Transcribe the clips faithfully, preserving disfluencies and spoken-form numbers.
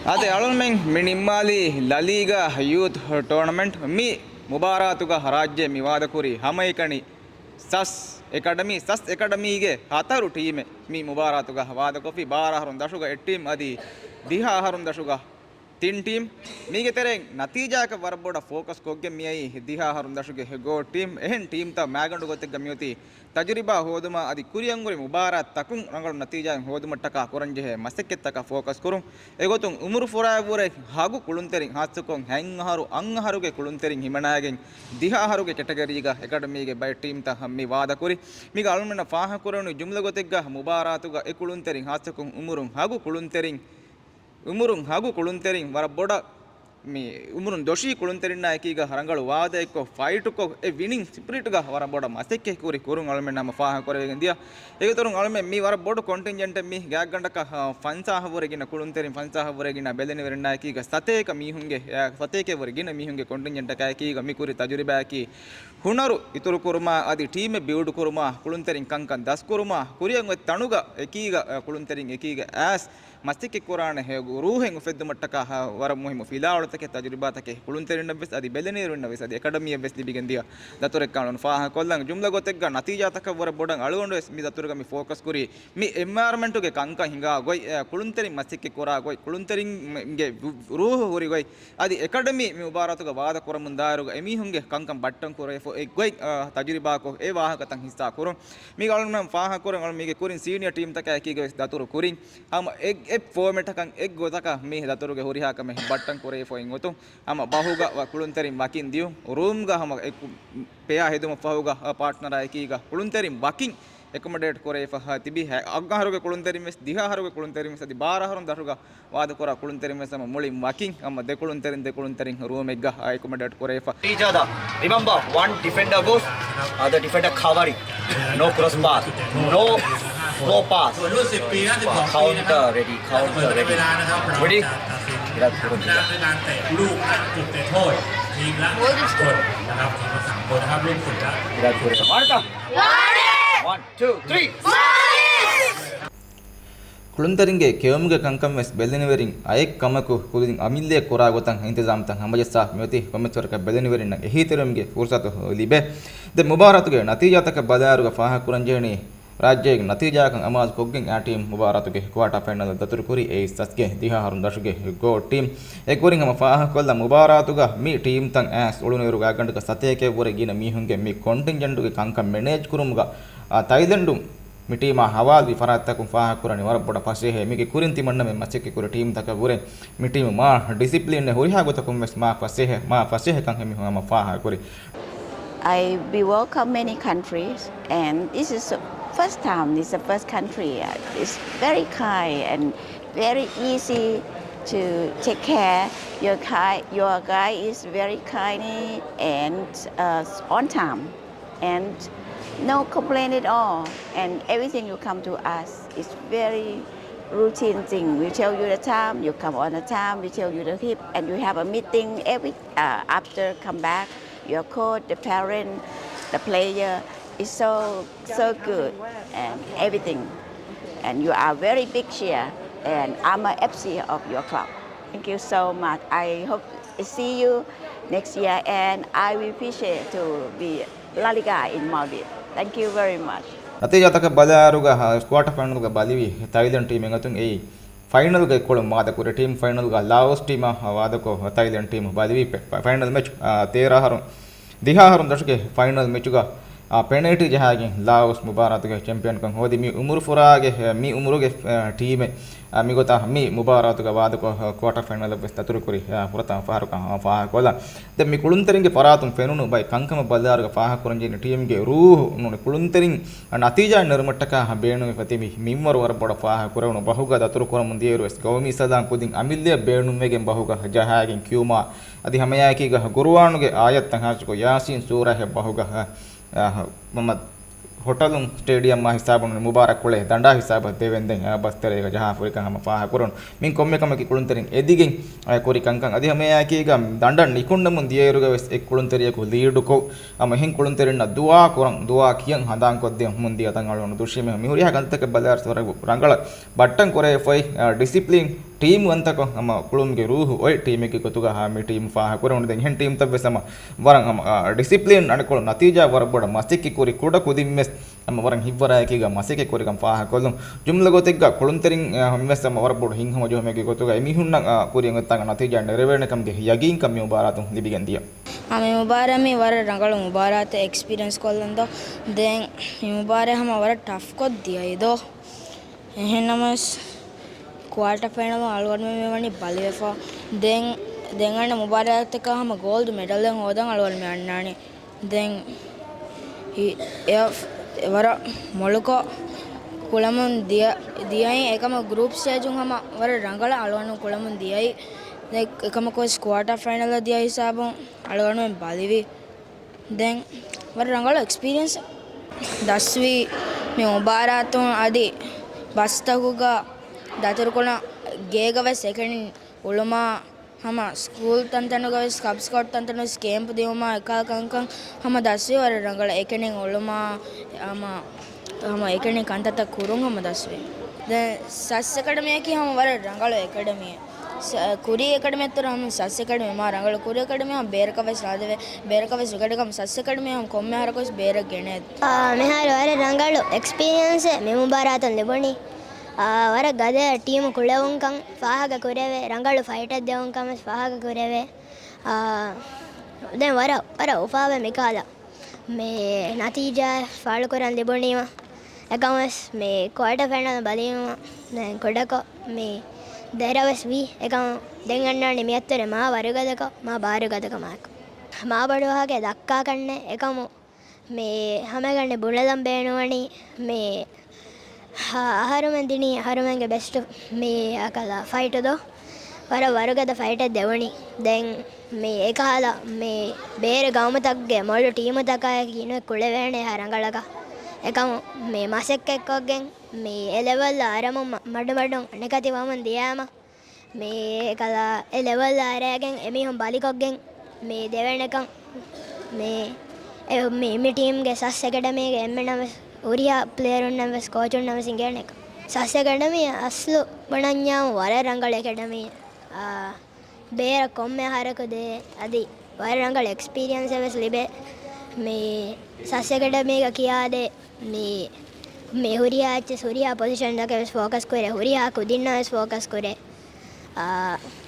އަދި އަޅުންމެން މި ނިންމާލީ ލަލީގާ ޔޫތު ޓޫނަމެންޓް. މި މުބާރާތުގަ ރާއްޖެ މި ވާދަކުރީ ހަމައެކަނި ސަސް އެކަޑަމީ. ސަސް އެކަޑަމީގެ ހަތަރު ޓީމެއް މި މުބާރާތުގަ ވާދަކޮށްފި. ބާރަ އަހަރުން ދަށުގަ އެއް ޓީމް އަދި ދިހަ އަހަރުން ދަށުގަ ތިން ޓީމް. މީގެ ތެރެއިން ނަތީޖާއަކަށް ވަރަށް ބޮޑަށް ފޯކަސް ކޮށްގެން މިއައީ ދިހަ އަހަރުން ދަށުގެ ގޯ ޓީމް. އެހެން ޓީމްތައް މާގަނޑު ގޮތެއްގަ މިއޮތީ ތަޖުރިބާ ހޯދުމާ އަދި ކުރިއަށް ހުރި މުބާރާތްތަކުން ރަނގަޅު ނަތީޖާއެއް ހޯދުމަށްޓަކާ ކުރަންޖެހޭ މަސައްކަތްތަކަށް ފޯކަސް ކުރުން. އެގޮތުން އުމުރު ފުރާއެއްވުރެ ހަގު ކުޅުންތެރިން، ހާއްސަކޮށް ހަތް އަހަރު، އަށް އަހަރުގެ ކުޅުންތެރިން ހިމަނައިގެން ދިހަ އަހަރުގެ ކެޓަގަރީގަ އެކަޑަމީގެ ބައެއް ޓީމްތައް މި ވާދަކުރި. މީގަ އަޅުމެންނަށް ފާހަގަކުރެވުނު ޖުމްލަ ގޮތެއްގަ މުބާރާތުގަ އެ ކުޅުންތެރިން، ހާއްސަކޮށް އުމުރުން ހަގު ކުޅުންތެރިން، އުމުރުން ހަގު ކުޅުންތެރިން ވަރަށް ބޮޑަށް މި އުމުރުން ދޮށީ ކުޅުންތެރިންނާ އެކީގަ ރަނގަޅު ވާދައެއްކޮށް، ފައިޓުކޮށް، އެ ވިނިން ސްޕިރިޓްގަ ވަރަށް ބޮޑަށް މަސައްކަތް ކުރި ކުރުން އަޅުމެން ހަމަ ފާހަގަކުރެވިގެން ދިޔަ. އެގޮތުން އަޅުމެން މި ވަރަށް ބޮޑު ކޮންޓިންޖެންޓެއް މި ގާތްގަނޑަކަށް، ފަންސާހަށް ވުރެ ގިނަ ކުޅުންތެރިން، ފަންސާހަށް ވުރެ ގިނަ ބެލެނިވެރިންނާ އެކީގަ ސަތޭކަ މީހުންގެ، އެ، ސަތޭކަ ވުރެ ގިނަ މީހުންގެ ކޮންޓިންޖެންޓަކާ އެކީގަ މި ކުރި ތަޖުރިބާއަކީ ހުނަރު އިތުރުކުރުމާ އަދި ޓީމެއް ބިލްޑް ކުރުމާ، ކުޅުންތެރިން ކަންކަން ދަސްކުރުމާ، ކުރިއަށް އޮތް ތަނުގަ އެކީގަ، އެ، ކުޅުންތެރިން އެކީގަ އައިސް މަސައްކަތްކުރާނެ ހެޔޮ ރޫހެއް އުފެއްދުމަށްޓަކާ ވަރަށް މުހިއްމު ފިލާވަޅުތަކެއް، ތަޖުރިބާތަކެއް ކުޅުންތެރިންނަށްވެސް އަދި ބެލެނިވެރިންނަށްވެސް އަދި އެކަޑަމީއަށްވެސް ލިބިގެން ދިޔަ ދަތުރެއްކަން ފާހަގަކޮށްލަން. ޖުމްލަ ގޮތެއްގަ ނަތީޖާތަކަށްވުރެ ބޮޑަށް އަޅުގަނޑުވެސް މި ދަތުރުގަ މި ފޯކަސް ކުރީ މި އެންވަޔަރަމެންޓުގެ ކަންކަން ހިނގާ ގޮތް، އެ، ކުޅުންތެރިން މަސައްކަތްކުރާ ގޮތް، ކުޅުންތެރިންގެ ރޫހު ހުރި ގޮތް، އަދި އެކަޑަމީ މި މުބާރާތުގަ ވާދަ ކުރަމުން ދާއިރުގަ އެމީހުންގެ ކަންކަން ބައްޓަން ކުރެވިފަ އެއްގޮތް، އަ، ތަޖުރިބާކޮށް އެ ވާހަކަތައް ހިއްސާ ކުރުން. މީގަ އަޅުގަނޑުމެން ފާހަގަކުރަން އަޅު މީގެ ކުރިން ސީނިއަ ޓީމްތަކާ އެކީގަ ވެސް ދަތުރު ކުރިން ހަމަ އެއް، އެއް ފޯމެޓަކަށް އެއް ގޮތަކަށް މި ދަތުރުގެ ހުރިހާ ކަމެއް ބައްޓަން ކުރެވިފަ އިން އޮތުން ހަމަ ބަހުގަ ވަ ކުޅުންތެރިން ވަކިން ދިޔުން. ރޫމްގަ ހަމަ އެއް ކު-، ޕެއާ ހެދުމަށް ފަހުގަ، އަ، ޕާޓްނަރާ އެކީގަ ކުޅުންތެރިން ވަކިން އެކޮމޮޑޭޓް ކުރެވިފަ ތިބި ހަ-، އަށް އަހަރުގެ ކުޅުންތެރިން ވެސް، ދިހަ އަހަރުގެ ކުޅުންތެރިން ވެސް، އަދި ބާރަ އަހަރުން ދަށުގަ ވާދަކުރާ ކުޅުންތެރިން ވެސް ހަމަ މުޅިން ވަކިން ހަމަ ދެ ކުޅުންތެރިން، ދެ ކުޅުންތެރިން ރޫމެއްގަ އެކޮމޮޑޭޓް ކުރެވިފަ. Each other. Remember, one defender goes, other defender covering. No cross pass, no slow pass. Counter ready, counter ready. Ready? One, two, three. ކުޅުންތެރިންގެ ކެއުމުގެ ކަންކަން ވެސް ބެލެނިވެރިން އައެއް ކަމަކު ކުދިން އަމިއްލައަށް ކުރާ ގޮތަށް އިންތިޒާމްތައް ހަމަޖައްސާ މިއޮތީ ކޮންމެސްވަރަކަށް ބެލެނިވެރިންނަށް އެހީތެރިވުމުގެ ފުރުސަތު ލިބޭ. ދެން މުބާރާތުގެ ނަތީޖާތަކަށް ބަލާއިރުގަ ފާހަގަކުރަންޖެހެނީ ރާއްޖޭގެ ނަތީޖާއަކަށް އަމާޒުކޮށްގެން އާ ޓީމް މުބާރާތުގެ ކުއާޓާ ފައިނަލް ދަތުރުކުރީ އެއީ ސަސްގެ ދިހަ އަހަރުން ދަށުގެ ގޯ ޓީމް. އެކުރިން ހަމަ ފާހަގަކޮށްލަން މުބާރާތުގަ މި ޓީމްތައް އައިސް އުޅުނުއިރު ގާތްގަނޑަކަށް ސަތޭކައެއްވުރެ ގިނަ މީހުންގެ މި ކޮންޓިންޖެންޓުގެ ކަންކަން މެނޭޖް ކުރުމުގަ، އާ، ތައިލެންޑުން މި ޓީމާ ހަވާލުވި ފަރާތްތަކުން ފާހަގަކުރަނީ ވަރަށް ބޮޑަށް ފަސޭހައޭ. މީގެ ކުރިން ތިމަންނަމެން މަސައްކަތްކުރި ޓީމްތަކަށްވުރެ މި ޓީމު މާ ޑިސިޕްލިންއެއް ހުރިހާ ގޮތަކުން ވެސް މާ ފަސޭހަ، މާ ފަސޭހަކަން އެމީހުން ހަމަ ފާހަގަކުރި. I, we welcome many countries, and this is the first time, this is the first country. Uh, it's very kind and very easy to take care. Your guy, your guy is very kindly and, uh, on time, and no complaint at all. And everything you come to us is very routine thing. We tell you the time, you come on the time. We tell you the tip, and you have a meeting every, uh, after come back. Your coach, the parent, the player is so, so good, and everything. And you are very big cheer, and I'm a F C of your club. Thank you so much. I hope to see you next year, and I will appreciate to be La Liga in Maldives. Thank you very much. ނަތީޖާތަކަށް ބަލާއިރުގަ، ކުއާޓަ ފައިނަލްގަ ބަލިވި ތައިލެންޑް ޓީމް އެގޮތުން އެއީ ފައިނަލްގަ އެއްކޮޅުން ވާދަކުރި ޓީމް. ފައިނަލްގަ ލާއޯސް ޓީމާ ވާދަކޮށް ތައިލެންޑް ޓީމް ބަލިވި. ފަ-، ފައިނަލް މެޗް، އާ، ތޭރަ އަހަރު، ދިހަ އަހަރުން ދަށުގެ ފައިނަލް މެޗުގަ، އާ، ޕެނަލްޓީ ޖަހާގެން ލާއޯސް މުބާރާތުގެ ޗެމްޕިއަންކަން ހޯދި. މި އުމުރު ފުރާގެ، އާ، މި އުމުރުގެ، އާ، ޓީމެއް، އާ، މިގޮތަށް މި މުބާރާތުގަ ވާދަކޮށް، އާ، ކުއާޓަ ފައިނަލަށް ވެސް ދަތުރުކުރި، އާ، ފުރަތަމަ ފަހަރުކަން، އާ، ފާހަގަކޮށްލަން. ދެން މި ކުޅުންތެރިންގެ ފަރާތުން ފެނުނު ބައެއް ކަންކަމަށް ބަލާއިރުގަ ފާހަގަކުރަންޖެހޭނީ ޓީމްގެ ރޫހު ނޫނީ ކުޅުންތެރިން ނަތީޖާ ނެރުމަށްޓަކާ ބޭނުންވެފަ ތިބި މިންވަރު ވަރަށް ބޮޑަށް ފާހަގަކުރެވުނު. ބަހުގަ ދަތުރުކުރަމުން ދިޔައިރު ވެސް ގައުމީ ސަލާން ކުދިން އަމިއްލައަށް ބޭނުންވެގެން ބަހުގަ ޖަހާގެން ކިޔުމާ އަދި ހަމައެކީގަ ގުރުއާނުގެ އާޔަތްތައް ހާއްސަކޮށް ޔާސީން ސޫރާއެއް ބަހުގަ، އަ، ހަ، މަ-، ހޮޓަލުން ސްޓޭޑިއަމްއާ ހިސާބުން މުބާރާތް ކުޅޭ ދަނޑާ ހިސާބަށް ދެވެންދެން، އަ، ބަސްތެރޭގަ ޖަހާފަ ހުރިކަން ހަމަ ފާހަގަކުރުން. މިން ކޮންމެ ކަމަކީ ކުޅުންތެރިން އެދިގެން، އަ، ކުރި ކަންކަން. އަދި ހަމައެކީގަ ދަނޑަށް ނިކުންނަމުން ދިޔައިރުގަ ވެސް އެއް ކުޅުންތެރިޔަކު ލީޑުކޮށް، އަ، އެހެން ކުޅުންތެރިންނަށް ދުޢާ ކުރަން، ދުޢާ ކިޔަން ހަނދާންކޮށްދިޔަމުން ދިޔަ ތަން އަޅުގަނޑު ދުށީމެ މި ހުރިހާ ކަންތަކެއް ބަލާއިރު ވަރަށް ރަނގަޅަށް ބައްޓަން ކުރެވިފައި، އަ، ޑިސިޕްލިން ޓީމް ވަންތަކޮށް ހަމަ ކުޅުމުގެ ރޫހު އޮތް ޓީމެއްގެ ގޮތުގަ ހަމަ މި ޓީމް ފާހަގަކުރެވުނު. ދެން އެހެން ޓީމްތައް ވެސް ހަމަ ވަރަށް ހަމަ، އާ، ޑިސިޕްލިން އަނެއްކޮޅު ނަތީޖާ ވަރަށް ބޮޑަށް މަސައްކަތް ކުރި ކުޑަ ކުދިން ވެސް ހަމަ ވަރަށް ހިތްވަރާއެކީގަ މަސައްކަތް ކުރިކަން ފާހަގަކޮށްލުން. ޖުމްލަ ގޮތެއްގަ ކުޅުންތެރިން، އާ، ހަމަވެސް ހަމަ ވަރަށް ބޮޑު ހިތްހަމަޖެހުމެއްގެ ގޮތުގަ އެމީހުންނަށް، އާ، ކުރިއަށް އޮތްތާނގަ ނަތީޖާ ނެރެވޭނެ ކަމުގެ ޔަގީންކަން މި މުބާރާތުން ލިބިގެން ދިޔަ. އާ، މި މުބާރާތް މީ ވަރަށް ރަނގަޅު މުބާރާތެއް އެކްސްޕީރިއަންސް ކޮށްލަން ދޯ. ދެން މި މުބާރާތް ހަމަ ވަރަށް ޓަފްކޮށް ދިޔައީ ދޯ. އެހެންނަމަވެސް ކުއާޓަ ފައިނަލުން އަޅުގަނޑުމެން މިވަނީ ބަލިވެފަ. ދެން، ދެން އަންނަ މުބާރާތަކަށް ހަމަ ގޯލްޑް މެޑަލެއް ހޯދަން އަޅުގަނޑުމެން އަންނާނެ. ދެން ހި-، އެ-، ވަރަށް މޮޅުކޮށް ކުޅަމުން ދިޔަ-، ދިޔައީ. އެކަމަކު ގްރޫޕް ސްޓޭޖުން ހަމަ ވަރަށް ރަނގަޅަށް އަޅުގަނޑު ކުޅަމުން ދިޔައީ. ދެން އެކަމަކުވެސް ކުއާޓަ ފައިނަލަށް ދިޔަ ހިސާބުން އަޅުގަނޑުމެން ބަލިވި. ދެން ވަރަށް ރަނގަޅު އެކްސްޕީރިއަންސް ދަސްވީ. މި މުބާރާތުން އަދި ބަސްތަކުގަ ދަތުރުކުރާ ގޭގަވެސް އެކަނި އުޅުމާ، ހަމަ ސްކޫލް ތަންތަނުގަވެސް ކަބް ސްކައުޓް ތަންތަނުގަވެސް ކޭމްޕް ދިއުމާ އެކާ ކަންކަން ހަމަ ދަސްވީ ވަރަށް ރަނގަޅަށް. އެކަނި އުޅުމާ، ހަމަ، ހަމަ އެކަނި ކަންތައްތައް ކުރުން ހަމަ ދަސްވީ. ދެން ސަސް އެކަޑަމީއަކީ ހަމަ ވަރަށް ރަނގަޅު އެކަޑަމީއެއް. ސަ-، ކުރީ އެކަޑަމީއަށްތައް ހަމަ ސަސް އެކަޑަމީ މާ ރަނގަޅު. ކުރީ އެކަޑަމީ ހަމަ ބޭރަކަށް ވެސް ލާދެވޭ. ބޭރަކަށް ވެސް ވެގަޑި ކަމަ ސަސް އެކަޑަމީ ހަމަ ކޮންމެ އަހަރަކު ވެސް ބޭރަށް ގެނެ. އާ، މިހާރު ވަރަށް ރަނގަޅު އެކްސްޕީރިއަންސެއް މި މުބާރާތުން ލިބުނީ. އާ، ވަރަށް ގަދަ ޓީމު ކުޅެވުންކަން ފާހަގަ ކުރެވޭ، ރަނގަޅު ފައިޓެއް ދެވުންކަން ވެސް ފާހަގަ ކުރެވޭ. އާ، ދެން ވަރަށް، ވަރަށް އުފާވޭ މިކަހަލަ މި ނަތީޖާ ފާޅުކުރަން ލިބުނީމަ. އެކަމަސް މި ކުއާޓަ ފައިނަލް ބަލީމަ ދެން ކުޑަކޮށް މި ދެރަވެސް ވީ. އެކަމަ ދެން އަންނާނެ މިއަށްތުރެ މާ ވަރުގަދަކޮށް، މާ ބާރުގަދަކަމާއެކު. މާ ބޮޑު ވާހަކަ ދައްކާކަށްނެ އެކަމު މި ހަމަގަނޑެ ބުނެލަން ބޭނުވަނީ މި ހަ-، އަހަރުމެން ދިނީ އަހަރުމެންގެ ބެސްޓު މި އަކަލަ ފައިޓު ދޯ. ވަރަށް ވަރުގަދަ ފައިޓެއް ދެވުނީ. ދެން މި އެކަހަލަ މި ބޭރު ގައުމުތަކުގެ މޮޅު ޓީމުތަކާއެކީ ނު ކުޅެވޭނެ އެހާ ރަނގަޅަކަށް. އެކަމު މި މަސައްކަތްކޮށްގެން މި އެ ލެވެލް އަރަމުން މަ-، މަޑުމަޑުން ނިކަތި ވަމުން ދިޔާމަ މި އެކަލަ އެ ލެވެލް އަރައިގެން އެމީހުން ބަލިކޮށްގެން މި ދެވޭނެކަން މި އެ-، މި، މި ޓީމްގެ ސަސް އެކަޑަމީގެ އެންމެނަށް ވެސް ހުރިހާ ޕްލޭޔަރުންނަށް ވެސް ކޯޗުންނަށް ވެސް އިނގޭނެކަން. ސަސް އެކަޑަމީ އަސްލު ބުނަންޏާ ވަރަށް ރަނގަޅު އެކަޑަމީ. އާ، ބޭރަށް ކޮންމެ އަހަރަކު ދޭ އަދި ވަރަށް ރަނގަޅު އެކްސްޕީރިއަންސެއް ވެސް ލިބޭ. މި ސަސް އެކަޑަމީގަ ކިޔާދޭ މި، މި ހުރިހާ އެއްޗެސް ހުރިހާ ޕޮޒިޝަންތަކެއް ވެސް ފޯކަސް ކުރޭ، ހުރިހާ ކުދިންނަށް ވެސް ފޯކަސް ކުރޭ. އާ،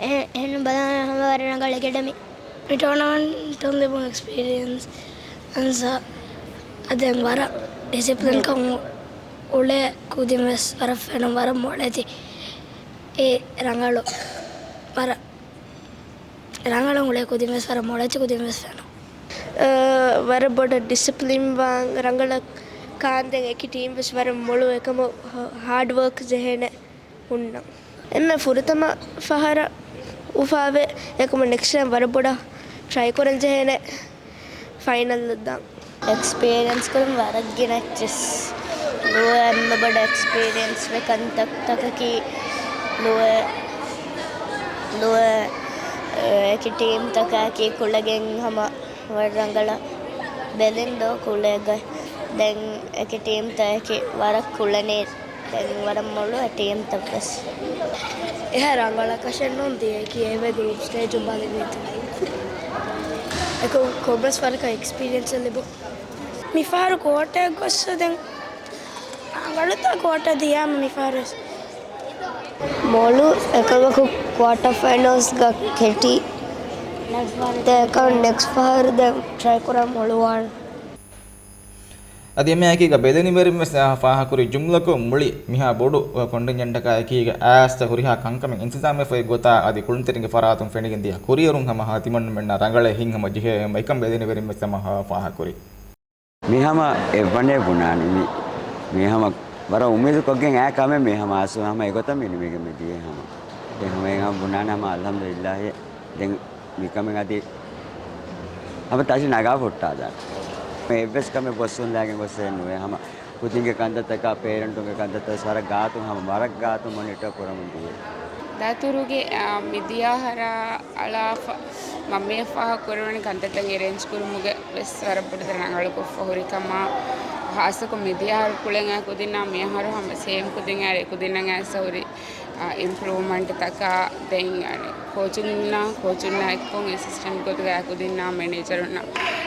އެހެ-، އެހެން ބަލާނަ ހަމަ ވަރަށް ރަނގަޅު އެކަޑަމީ. މި ޓޯނަމެންޓުން ލިބުނު އެކްސްޕީރިއަންސް އަންސާ އަދެން ވަރަށް ޑިސިޕްލިންކަމު އުޅޭ ކުދިން ވެސް ވަރަށް ފެނުން ވަރަށް މޮޅެތި. އެ ރަނގަޅު ވަރަށް ރަނގަޅަށް އުޅޭ ކުދިން ވެސް ވަރަށް މޮޅެތި ކުދިން ވެސް ފެނުން. އަ، ވަރަށް ބޮޑަށް ޑިސިޕްލިން ވާން ރަނގަޅަށް ކާންދެން އެކި ޓީމް ވެސް ވަރަށް މޮޅު އެކަމަ ހާ-، ހާޑް ވޯކް ޖެހޭނެ ހުންނަ. އެންމެ ފުރަތަމަ ފަހަރަށް އުފާވެ އެކަމަ ނެކްސްޓް ޓައިމް ވަރަށް ބޮޑަށް ޓްރައި ކުރަން ޖެހޭނެ ފައިނަލް ދާން. އެކްސްޕީރިއަންސް ކުރުން ވަރަށް ގިނަ އެއްޗެސް ނުވެ، އެންމެ ބޮޑަށް އެކްސްޕީރިއަންސް ވެ ކަންތައްތަކަކީ ނުވެ، ނުވެ، އެކި ޓީމްތަކާއެކީ ކުޅެގެން ހަމަ ވަރަށް ރަނގަޅަށް ބެލެން ދޯ ކުޅޭގަ. ދެން އެކި ޓީމްތަކަކީ ވަރަށް ކުޅެނީ. ދެން ވަރަށް މޮޅު އެ ޓީމްތައް ވެސް. އެހާ ރަނގަޅަކަށެއް ނޫން ދިޔައީ ކިޔެވޭ ގްރޫޕް ސްޓޭޖުން ބަލިވީތީ. އެކަމް ކޮބަސް ވަރަކަށް އެކްސްޕީރިއަންސެއް ލިބުން. މިފަހަރު ކުއާޓައަށް ގޮއްސަ ދެން ރަނގަޅުތާ ކުއާޓަ ދިޔާމަ މިފަހަރު ވެސް. މޮޅު އެކަމަކު ކުއާޓަ ފައިނަލްސްގަ ކެޓި. ދެ އެކަމް ނެކްސްޓް ފަހަރު ދެން ޓްރައި ކުރަން މޮޅުވާން. އަދި އެމެއަކީގަ ބެލެނިވެރިން ވެސް ފާހަކުރި ޖުމްލަކު މުޅި މިހާ ބޮޑު ކޮންޓިންޖެންޓަކާއެކީގަ އައިސް ހުރިހާ ކަންކަމެއް އިންތިޒާމްވެފައި ގޮތާ އަދި ކުޅުންތެރިންގެ ފަރާތުން ފެނިގެން ދިޔަ ކުރިއެރުން ހަމަ ހަ ތިމަންނަމެންނަށް ރަނގަޅަށް ހިތްހަމަ ޖެހޭ އެކަން ބެލެނިވެރިން ވެސް ހަމަ ފާހަކުރި. މި ހަމަ އެއްވަނޭ ބުނާނީ މި، މި ހަމަ ވަރަށް އުއްމީދު ކޮށްގެން އާ ކަމެއް މި ހަމަ އަސްލު ހަމަ އެގޮތަށް މި ނިމިގެން މި ދިޔަ ހަމަ. އެ ހަމަ އެ ހަމަ ބުނާނެ ހަމަ އަލްހަމްދުލިއްލާހި. ދެން މިކަމެއް އަދި ހަމަ ތަށި ނަގާ ފުއްޓާލާ. މި އެއްވެސް ކަމެއް ބޮއްސުން ލާގެން ގޮސް ނުވޭ ހަމަ. ކުދިންގެ ކަންތައްތަކާ ޕޭރެންޓުންގެ ކަންތައްތައް ވަރަށް ގާތުން ހަމަ ވަރަށް ގާތުން މޮނިޓަރ ކުރަމުން ދިޔަ. ދަތުރުގެ، އާ، މިދިޔަ އަހަރާ އަޅާފަ، މަންމިއަށް ފާހަގަ ކުރެވުނު ކަންތައްތައް އެރޭންޖް ކުރުމުގެ ވެސް ވަރަށް ބޮޑު ރަނގަޅު ކޮށްފަ ހުރި ކަމާ، ހާއްސަކޮށް މިދިޔަ އަހަރު ކުޅެން އައި ކުދިންނާ މި އަހަރު ހަމަ ސޭމް ކުދިން އައި ކުދިންނަށް އައިސް ހުރި އިމްޕްރޫވްމަންޓްތަކާ ދެން ކޯޗުންނާ، ކޯޗުންނާ އެއްކޮށް އެސިސްޓެންޓް ގޮތުގައި ކުދިންނާ މެނޭޖަރުންނާ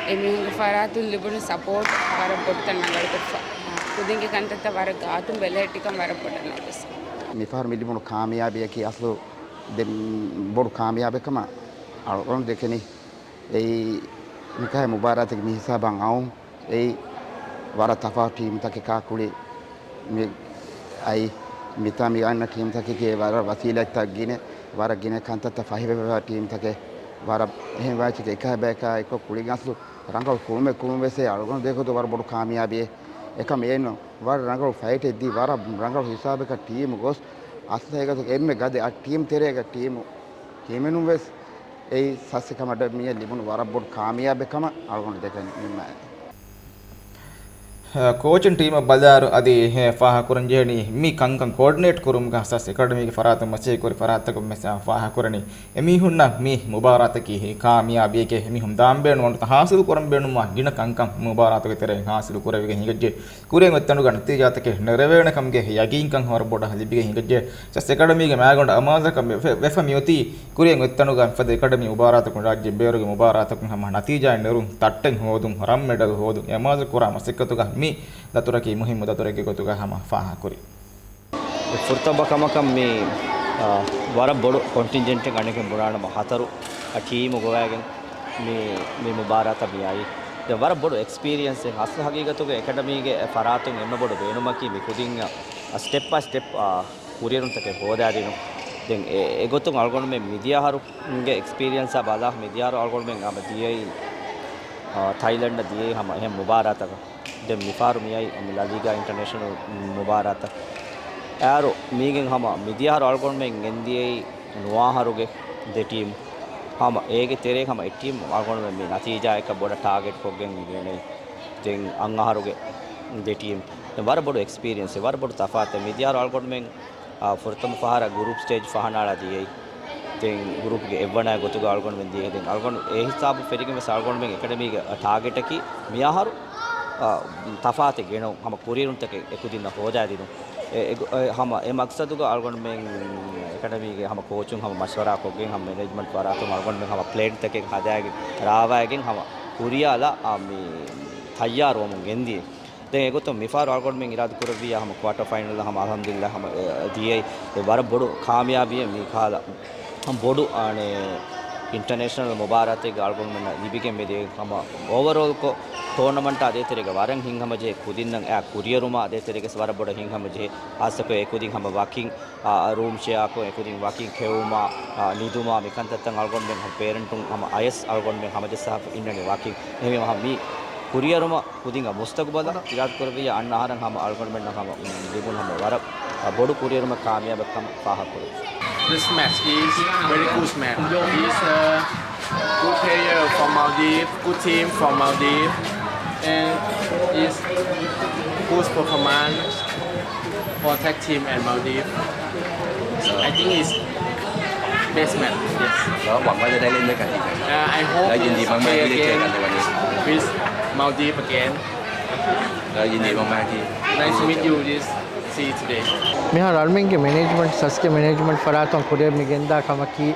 އެމީހުންގެ ފަރާތުން ލިބުނު ސަޕޯޓް ވަރަށް ބޮޑުތަން ރަނގަޅުކޮށްފަ. ކުދިންގެ ކަންތައްތައް ވަރަށް ގާތުން ބެލެހެއްޓިކަން ވަރަށް ބޮޑަށް ނޯޓިސް. މިފަހަރު މި ލިބުނު ކާމިޔާބީއަކީ އަސްލު ދެ ބޮޑު ކާމިޔާބެއް ކަމަށް އަޅުގަނޑު ދެކެނީ. އެއީ މިކަހަލަ މުބާރާތެއް މި ހިސާބަށް އައުން. އެއީ ވަރަށް ތަފާތު ޓީމްތަކެއް ކާކުޅި މި އައި މިތާ މި އަންނަ ޓީމްތަކެކޭ ވަރަށް ވަސީލަތްތައް ގިނަ، ވަރަށް ގިނަ ކަންތައްތައް ފަހިވެފަ ޓީމްތަކެއް ވަރަށް އެހެން ވާތިކެ އެކާ ބަޔަކާ އެއްކޮށް ކުޅިގެން އަސްލު ރަނގަޅު ކުޅުމެއް ކުޅުން ވެސް އެ އަޅުގަނޑު ދެކޮތު ވަރަށް ބޮޑު ކާމިޔާބީއެއް. އެކަމް އޭނު ވަރަށް ރަނގަޅު ފައިޓެއް ދީ، ވަރަށް ރަނގަޅު ހިސާބަކަށް ޓީމު ގޮސް އަސްލު އެގަދަ އެންމެ ގަދަ އަ ޓީމް ތެރޭގަ ޓީމު ޓީމެއްނު ވެސް އެއީ ސަސްއެކަޑަމީއަށް މިއަށް ލިބުނު ވަރަށް ބޮޑު ކާމިޔާބެއް ކަމަށް އަޅުގަނޑު ދެކެން ނިންމާ. ކޯޗިން ޓީމަށް ބަލާއިރު އަދި ފާހަގަކުރަން ޖެހެނީ މި ކަންކަން ކޯޑިނޭޓް ކުރުމުގަ ސަސް އެކަޑަމީގެ ފަރާތުން މަސައްކަތް ކުރި ފަރާތްތަކުން ވެސް ފާހަގަކުރަނީ. އެމީހުންނަށް މި މުބާރާތަކީ ކާމިޔާބީގެ އެމީހުން ދާން ބޭނުން ވަންތަ ހާސިލު ކުރަން ބޭނުންވާ ގިނަ ކަންކަން މުބާރާތުގެ ތެރެއިން ހާސިލު ކުރެވިގެން ހިނގައްޖެ. ކުރިއަށް އޮތްތަނުގަ ނަތީޖާތަކެއް ނެރެވޭނެ ކަމުގެ ޔަގީންކަން ވަރަށް ބޮޑަށް ލިބިގެން ހިނގައްޖެ. ސަސް އެކަޑަމީގެ މައިގަނޑު އަމާޒަކަށް ވެ-، ވެ-، ވެފަ މިއޮތީ ކުރިއަށް އޮތްތަނުގަ ފަދަ އެކަޑަމީ މުބާރާތަކުން ރާއްޖެ ބޭރުގެ މުބާރާތަކުން ހަމަ ނަތީޖާއެއް ނެރުން، ތައްޓެއް ހޯދުން، ރަން މެޑަލް ހޯދުން، އެ އަމާޒު ކުރާ މަސައްކަތުގަ މި ދަތުރަކީ މުހިއްމު ދަތުރެއްގެ ގޮތުގަ ހަމަ ފާހަގަކުރި. ފުރަތަމަ ކަމަކަށް މި، އާ، ވަރަށް ބޮޑު ކޮންޓިންޖެންޓެއް އަނެކެން ބުނާނަމަ ހަތަރު، އާ، ޓީމު ގޮވައިގެން މި، މި މުބާރާތަށް މި އައީ. ދެން ވަރަށް ބޮޑު އެކްސްޕީރިއެންސެއް. އަސްލު ހަގީގަތުގަ އެކަޑަމީގެ ފަރާތުން އެންމެ ބޮޑު ބޭނުމަކީ މި ކުދިން، އާ، ސްޓެޕް ބައި ސްޓެޕް، އާ، ކުރިއެރުންތަކެއް ހޯދާދިނުން. ދެން އެ، އެގޮތުން އަޅުގަނޑުމެން މިދިޔަ އަހަރުގެ އެކްސްޕީރިއެންސާ ބަލާ، މިދިޔަ އަހަރު އަޅުގަނޑުމެން ހަމަ ދިޔައީ، އާ، ތައިލެންޑަށް ދިޔައީ ހަމަ އެހެން މުބާރާތަކަށް. ދެން މިފަހަރު މިއައީ މި ލަލީގާ އިންޓަރނޭޝަނަލް މުބާރާތަށް. އޭރު މީގެން ހަމަ މިދިޔަ އަހަރު އަޅުގަނޑުމެން ގެންދިޔައީ ނުވަ އަހަރުގެ ދެ ޓީމް. ހަމަ އޭގެ ތެރޭ ހަމަ އެއް ޓީމް އަޅުގަނޑުމެން މި ނަތީޖާއަކަށް ބޮޑަށް ޓާގެޓް ކޮށްގެން ގެނައީ. ދެން އަށް އަހަރުގެ ދެ ޓީމް. ދެން ވަރަށް ބޮޑު އެކްސްޕީރިއެންސެއް، ވަރަށް ބޮޑު ތަފާތެއް. މިދިޔަ އަހަރު އަޅުގަނޑުމެން އާ، ފުރަތަމަ ފަހަރަށް ގްރޫޕް ސްޓޭޖް ފަހަނައަޅާ ދިޔައީ. ދެން ގްރޫޕްގެ އެއްވަނަ ގޮތުގަ އަޅުގަނޑުމެން ދިޔައީ. ދެން އަޅުގަނޑު އެ ހިސާބު ފެށިގެން ވެސް އަޅުގަނޑުމެން އެކަޑަމީގެ ޓާގެޓަކީ މިއަހަރު، އާ، ތަފާތެއް ގެނައުން، ހަމަ ކުރިއެރުންތަކެއް އެކުދިންނަށް ހޯދާދިނުން. އެ، އެ، އެ، ހަމަ އެ މަގްސަދުގަ އަޅުގަނޑުމެން އެކަޑަމީގެ ހަމަ ކޯޗުން ހަމަ މަޝްވަރާ ކޮށްގެން ހަމަ މެނޭޖްމަންޓް ފަރާތުން އަޅުގަނޑުމެން ހަމަ ޕްލޭންތަކެއް ހަދާގެން ރާވައިގެން ހަމަ ކުރިޔަށް އަޅާ، އާ، މި ތައްޔާރުވަމުން ގެންދިޔަ. ދެން އެގޮތުން މިފަހަރު އަޅުގަނޑުމެން އިރާދަކުރެއްވިއްޔާ ހަމަ ކުއާޓަރ ފައިނަލް ހަމަ އަލްހަމްދުލިއްލާ ހަމަ، އެ، ދިޔައީ ވަރަށް ބޮޑު ކާމިޔާބީއެއް. މިކަހަލަ ބޮޑު، އާނެ، އިންޓަރނޭޝަނަލް މުބާރާތެއްގަ އަޅުގަނޑުމެންނަށް ލިބިގެން މިދިޔައީ ހަމަ އޯވަރޯލްކޮށް ޓޯނަމަންޓާ ދޭތެރޭގަ ވަރަށް ހިތްހަމަޖެހޭ ކުދިންނަށް އެ ކުރިއެރުމާ ދޭތެރޭގަ ވަރަށް ބޮޑަށް ހިތްހަމަޖެހޭ. ހާއްސަކޮށް އެ ކުދިން ހަމަ ވަކިން، އާ، ރޫމް ޝެއާކޮށް އެ ކުދިން ވަކިން ކެއުމާ، އާ، ނިދުމާ މިކަންތައްތައް އަޅުގަނޑުމެން ޕޭރެންޓުން ހަމަ އަޔަސް އަޅުގަނޑުމެން ހަމަޖައްސާފަ އިންނަނީ ވަކިން. އެހެންވީމަ ހަމަ މި ކުރިއެރުމަށް ކުދިންގެ މުސްތަގުބަލަށް އިރާދަކުރެއްވިއްޔާ އަންނަ އަހަރަށް ހަމަ އަޅުގަނޑުމެންނަށް ހަމަ ލިބުނު ހަމަ ވަރަށް ބޮޑު ކުރިއެރުމެއް ކާމިޔާބެއްކަން ފާހަގަކުރެވި. This match is very close match. He's a good player from Maldives, good team from Maldives, and is good performance for tag team and Maldives. I think it's best match. Yes. ก็หวังว่าจะได้เล่นด้วยกันอีก Uh, I hope แล้วยินดีมากๆที่ได้เจอกันในวันนี้ with Maldives again. แล้วยินดีมากๆที่ Nice to meet you. This see you today. މިހާރު އަޅުމެންގެ މެނޭޖްމަންޓް، ސަސްގެ މެނޭޖްމަންޓް ފަރާތުން ކުރިއަށް މި ގެންދާ ކަމަކީ،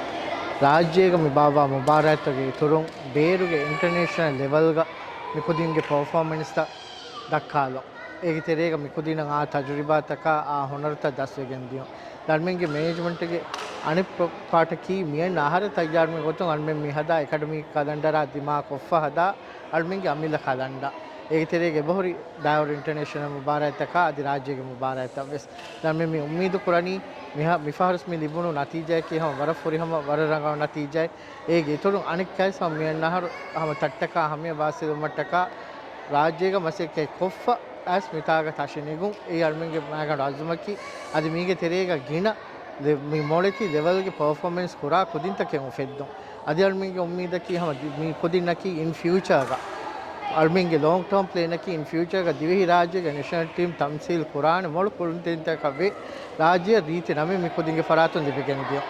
ރާއްޖޭގަ މި ބާއްވާ މުބާރާތްތަކުގެ އިތުރުން، ބޭރުގެ އިންޓަރނޭޝަނަލް ލެވަލްގަ މި ކުދިންގެ ޕަރފޯމަންސްތައް ދައްކާލުން. އޭގެ ތެރޭގަ މި ކުދިންނަށް އާ ތަޖުރިބާތަކާ، އާ ހުނަރުތައް ދަސްވެގެން ދިޔުން. އަޅުމެންގެ މެނޭޖްމަންޓްގެ އަނެއް ޕްރޮ-، ޕާޓަކީ، މިއަންނަ އަހަރަށް ތައްޔާރުވުމުގެ ގޮތުން އަޅުމެން މި ހަދާ އެކަޑަމީ ކަލަންޑަރާ ދިމާ ކޮށްފަ ހަދާ އަޅުމެންގެ އަމިއްލަ ކަލަންޑާ. އޭގެ ތެރޭގަ އެބަހުރި ދާއިރު އިންޓަރނޭޝަނަލް މުބާރާތްތަކާ އަދި ރާއްޖޭގެ މުބާރާތްތައް ވެސް. ދެން މި، މި އުއްމީދު ކުރަނީ މިހާ-، މިފަހަރު މި ލިބުނު ނަތީޖާއަކީ ހަމަ ވަރަށް ފުރިހަމަ، ވަރަށް ރަނގަޅު ނަތީޖާއެއް. އޭގެ އިތުރުން އަނެއްކާވެސް ހަމަ މިއަންނަ އަހަރު ހަމަ ތައްޓަކާ ހަމަޔަށް ވާސިލުވުމަށްޓަކާ ރާއްޖޭގަ މަސައްކަތް ކޮށްފަ އައިސް މިތާގަ ތަށި ނިގުން. އެއީ އަޅުމެންގެ މައިގަނޑު އަޒުމަކީ. އަދި މީގެ ތެރޭގަ ގިނަ ލެ-، މި މޮޅެތި ލެވަލްގެ ޕަރފޯމެންސް ކުރާ ކުދިންތަކެއް އުފެއްދުން. އަދި އަޅުމެންގެ އުއްމީދަކީ ހަމަ ދި-، މި ކުދިންނަކީ އިން ފިއުޗާގަ، އަޅުމެންގެ ލޯންގް ޓާމް ޕްލޭނަކީ އިން ފިއުޗާގަ ދިވެހި ރާއްޖޭގެ ނޭޝަނަލް ޓީމް ތަމްސީލް ކުރާނެ މޮޅު ކުދިންތަކަށް ވެ، ރާއްޖެއަށް ރީތި ނަމެއް މި ކުދިންގެ ފަރާތުން ލިބިގެން ދިޔުން.